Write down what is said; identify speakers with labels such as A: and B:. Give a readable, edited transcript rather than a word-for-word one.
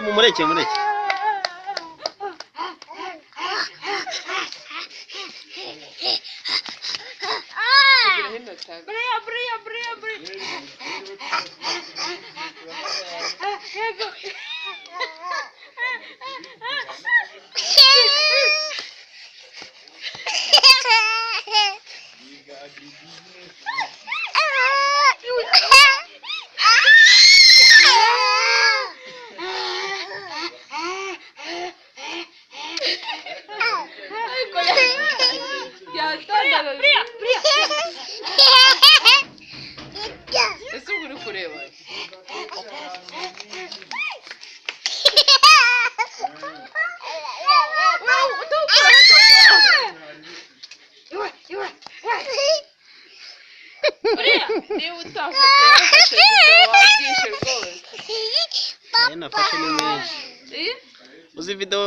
A: Mumureke mureke.
B: Buriya buriya buriya buriya. Yego. Buriya buriya.
C: Ese ubu uri kureba?
B: Buriya.
C: Niba utafashe wafashe video wabyishe rwose.
A: Ayo nafashe ni menshi.
C: Eh?
A: Uzi video.